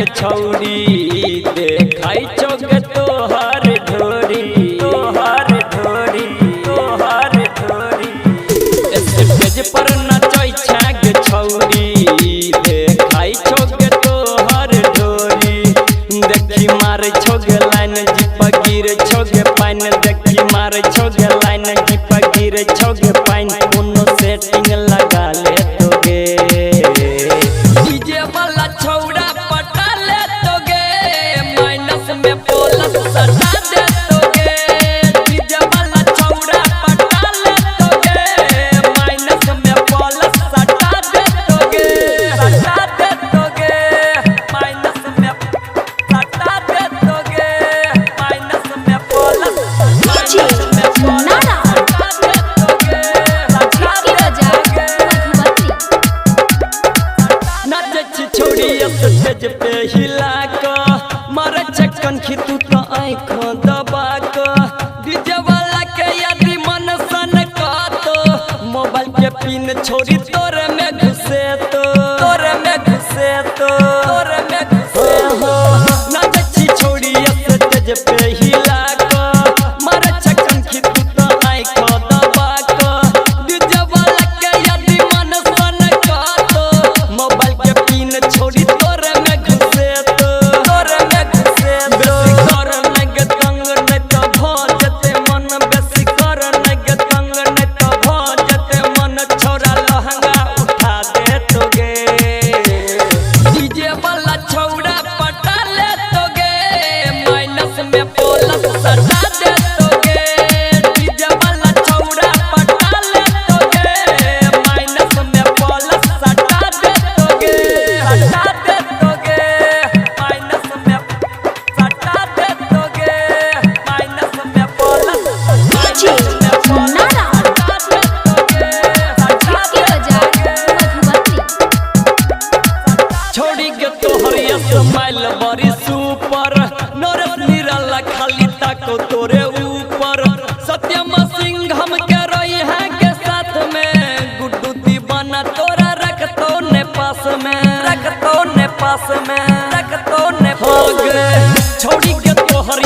गे छौरी देखाई छौ गे तोहर ढोरी तोहर ढोरी तोहर ढोरी। स्टेज पर नचै छै गे छौरी देखाई छौ गे तोहर ढोरी। देखी मारै छौ गे लाइन जीप गिर छौ गे पानि। देखी मारै छौ गे लाइन जीप गिर छौ गे पानि। कोनो सेटिंग लगा ले तोगे डीजे वाला छौड़ा पटा ले तोगे माइनस में प्लस सटा दे तोगे। डीजे वाला छौड़ा पटा ले तोगे माइनस में प्लस सटा दे तोगे सटा दे तोगे माइनस में सटा दे तोगे माइनस में प्लस डीजे नारायण सटा दे तोगे सटा छिटकी दे बाजार तोगे। मधुबनी। नाचै छी छौड़ी स्टेज पे हिला क मारै छै कनखी तू तो आँख दबा क। डीजे वाला के यदि मन सन तो मोबाइल के पिन छोड़ी तोरे में घुसे तो तोरे में घुसे तो तोरे में घुसे हो। नाचै छी छौड़ी स्टेज पे हिला क मारै छै कनखी तू तो आँख दबा क। डीजे वाला के यदि मन सन तो मोबाइल के पिन छोड़ी तोरे में घुसे तो तोरे में घुसे तो। बेसी कर नै गे तंग नै त भ जेतै मन। बेसी कर नै गे तंग नै त भ जेतै मन। छौड़ा लहंगा उठा दे तोगे डीजे वाला छौड़ा पटा ले तोगे माइनस में प्लस सटा दे तोगे। डीजे वाला छौड़ा पटा ले तोगे माइनस में प्लस सटा दे तोगे सटा दे तोगे माइनस में सटा दे तोगे माइनस में प्लस डीजे नारायण सटा दे तोगे सटा छिटकी बाजार मधुबनी। छोड़ी के तोहर स्माइल बड़ी सुपर नरेश निराला खाली ताको तोरे ऊपर। सत्यम सिंह हम के रही है के साथ में गुड्डू दीवाना तोरा रखतो ने पास में रखतो ने पास में रखतो ने हो गए। छोड़ी के तोहर